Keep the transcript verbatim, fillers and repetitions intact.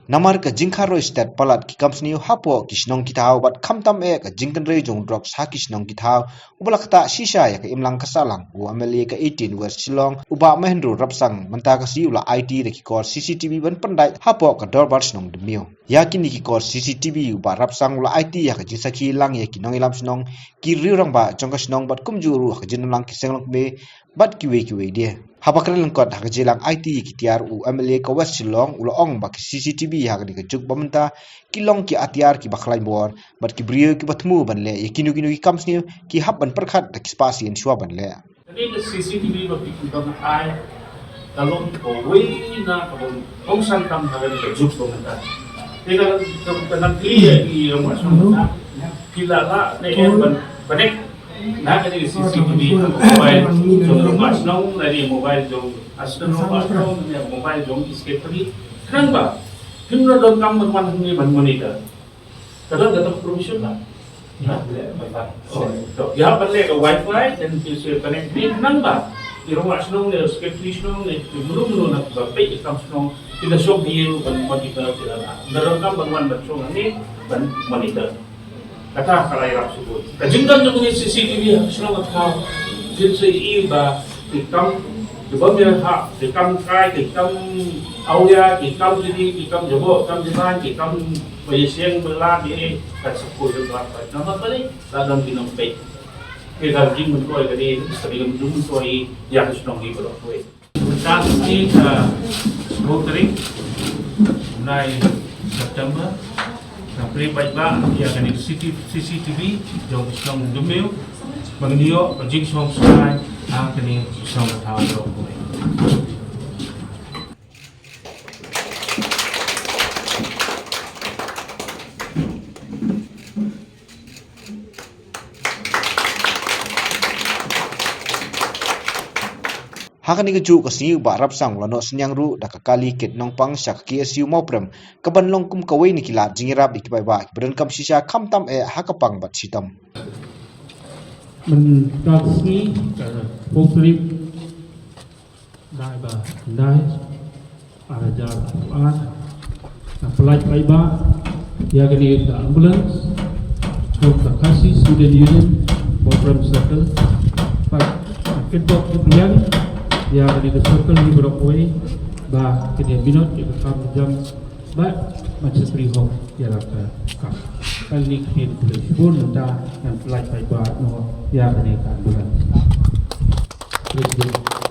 Namar ka jingkharoi stet palat ki kam sniew hapoh ki shnong ki thaw bad khamtam eh ka jingkynrei jong drugs ha ki shnong ki thaw, uba la ktah shisha ïa ka imlang ka sahlang u M L A ka eighteen West Shillong, u Bah Mahendra Rapsang, mynta ka sngi u la aiti da ki kor C C T V ban pyndait hapoh ka dorbar shnong Dymmiaw. Ïa kine ki kor C C T V u Bah Rapsang u la aiti ïa ka jingsakhi lang ïa ki nongïalam shnong, ki riew rangbah jong ka shnong bad kumjuh ruh ha ka jingdon lang ki seng longkmie bad kiwei kiwei de. Haba kren lyngkot ha ka jingïalang aiti ïa ki tiar, u M L A ka West Shillong u la ong ba ki C C T V ha kane ka juk ba mynta ki long ki atiar kiba khlaiñ bor bad ki briew kiba thmu ban leh ïa kino kino ki kam sniew ki hap ban pyrkhat da ki spah sien shuwa ban leh. Kane ka C C T V ba phi kynmaw ai ka long kawei na kaba kongsan tam ha kane ka juk ba mynta. Te ka, ka, ka nang kylli ïa ki rangbah shnong mynta, phi la lah ne em ban connect na kane ka C C T V ha mobile jong rangbah shnong, lane mobile jong assistant rangbah shnong, lane mobile jong secretary. Khnang ba phim donkam ban wan hangne ban monitor. Ka don kata ka provision ba. Ïa ban leh ka wifi, then ki shu connect ni, khnang ba ki rangbah shnong ne, secretary shnong ne, ki mano mano na kiba peit ïa ka kam shnong, ki la shong ha ïing ban monitor, ki la lah. Ym donkam ban wan ban shong hangne ban monitor. Kata ka la ïarap shuh. Ka jingdon jong kane ka C C T V ha ka shnong ka thaw, phin sa ïohi ba ki kam, ki bym ïarap, ki kam trai, ki kam awria, ki kam kine, ki kam jaboh, ki kam jingman, ki kam ba ïa sheng ba lad ïa, kan sa khuid jong ka, namar balei? La don ki nongpeit. Te ka jingmyntoi kane, ka jingmyntoi ïa ka shnong hi baroh kawei. Mynta ka sngi ka hynriew tarik u bnai September, ngan plie paidbah ïa kane ka C C T V jong ka shnong Dymmiaw, ba ngin ïoh ka jingsngewsynei ha kane ka shnong ka thaw baroh kawei. Ha kane kajuh ka sngi u Bah Rapsang u la noh synñiang ruh da ka kali kit nongpang sha ka K S U Mawprem, kaban long kum kawei na ki lad jingïarap ïa ki paidbah kiba donkam shisha khamtam eh ha ka pang bad shitom. Mynta ka sngi ka hynriew tarik, bnai ba khyndai, ar hajar arphew ar, nga pynlait paidbah ïa kane ka ambulance jong ka Khasi Student Union, Mawprem Circle. Bad nga kitbok khublei ïa kane ka circle hi baroh kawei ba kin ïa minot ïa ka kam jam bad ban sngewthuh ïa la ka kam. Kali ki khublei shibun, mynta ngan pynlait paidbah noh ïa kane ka ambulance. Khublei shibun.